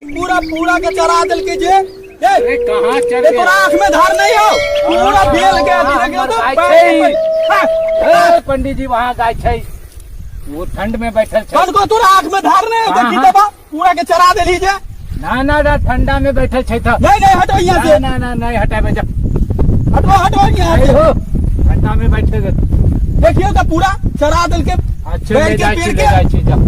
पूरा पूरा के चरा देल के जे ए अरे कहाँ चल ए तोरा आंख में धार नहीं हो पूरा बेल के अथी देखियो तो गाय पैर छै। के पैर। हाँ, ए, पंडित जी वहाँ गाय छै वो ठंड में बैठल छै बंद को तोरा आंख में धार नहीं हो हाँ, देखी हाँ। तो बा पूरा के चरा देली जे ना ना ना ठंडा में बैठल छै तो नहीं नहीं हटो यहाँ ना से ना ना नहीं हटाबे जा हटो हटो यहाँ आई से हो ठंडा में बैठे दे देखियो तो पूरा चरा देल के अच्छा बैठ ले के जाइ छी पेड़ ले के जाइ छी जा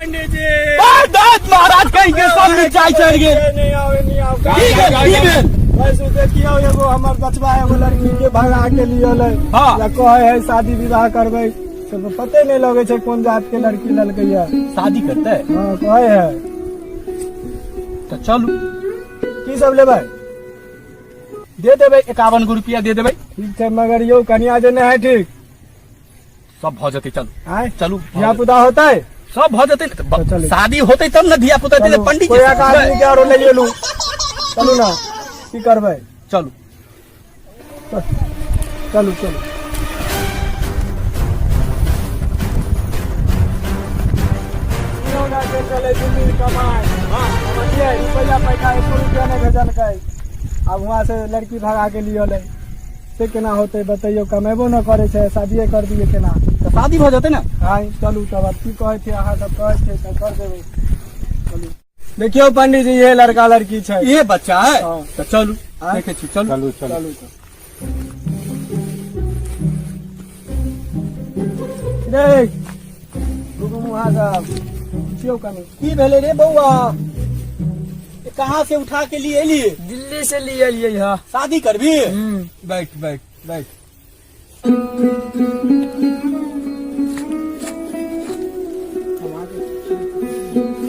बस दाद महाराज कहीं के सब मिर्चाई चढ़ गेल नहीं आओ नहीं आओ की भेल की भेल वैसे देखियौ एगो हमर बचवा एगो लड़की के भगा के लिए लै हाँ। या कहै है शादी विवाह करबै से पते नहीं लगै छै कोन जात के लड़की ललकै है शादी करते हाँ कहै है तो चलू की सब लेबै दे देबै 51 गो रुपया दे देबै ठीक छै मगर यौ कनिया जे नहि है ठीक सब भऽ जेतै चलू आँय चलू धिया पुता होतै सब भऽ जेतै ने तऽ चलू। शादी होतै तब ने धिया पुता चलू, पंडित कोई एक आदमी के आरो लैए लू चलू ना की करबै चलू चलू चलू चलै दिल्ली कमाय समझलियै रुपैआ पैसा एको रुपैआ नहि भेजलकै आब वहाँ से लड़की भगा के लिए अलै से केना होतै बतैयौ कमेबो न करै छै शादिये कर दियै केना तऽ शादी भऽ जेतै ने आँय चलू तब आब की कहै छियै अहाँ सब कहै छियै तऽ कर देबै चलू देखियौ पंडीजी ये लड़का लड़की छै इहे बच्चा है हाँ। तऽ चलू आँय? देखै छी चलू चलू चलू चलू तऽ रे रुकू मुहाँ सब पुछियौ कनि की भेलै रे बौआ ए, कहाँ से उठा के लिए एलिए दिल्ली से लिए एलियै हँ शादी करबी बैठ बैठ बैठ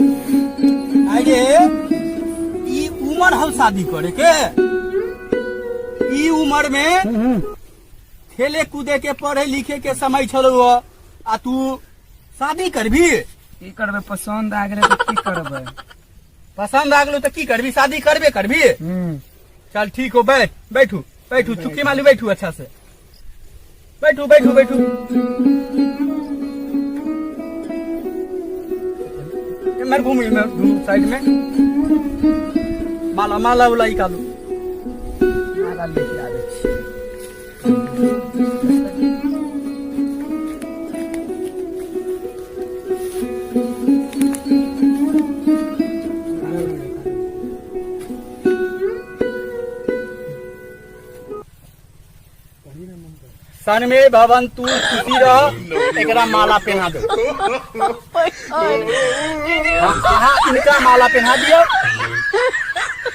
अरे ई उम्र हम शादी करे के ई उम्र में खेले कूदे के पढ़े लिखे के समय छलो आ तू शादी करबी की करबै पसन्द आ गेलै तऽ की करबै पसंद आ गेलो तऽ की करबी शादी करबे करबी चल ठीक हो बैठ बैठू बैठू चुक्की मालू बैठू अच्छा से बैठू बैठू बैठू इमहर घूमू इमहर घूमू साइड में माला माला उला निकालू माला लेके आबै छी सनमे भवन तू खुशी रह एकरा माला पहना दो हाँ, इनका माला पहना दियो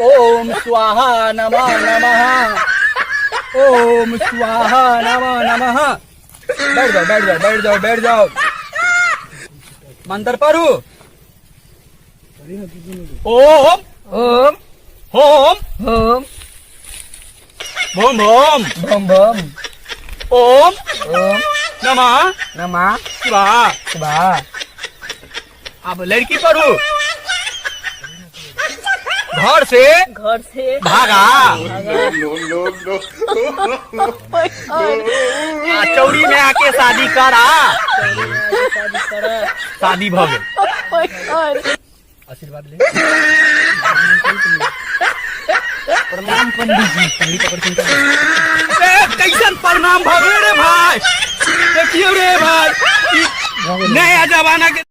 ओम स्वाहा नमः नमः ओम स्वाहा नमः नमः बैठ जाओ बैठ जाओ बैठ जाओ बैठ जाओ मंत्र पढ़ू ओम ओम होम होम भोम भोम बम बम ओम ओम नमः नमः शिवाय शिवाय अब लड़की पढ़ू घर से घर से भागा आ चौरी में आके शादी करा शादी कर शादी भ गेल आशीर्वाद ले प्रणाम पंडित जी पंडित पकड़ के ए, कैसन प्रणाम भ गेल रे भाई देखियो रे भाई ई नया जमाना के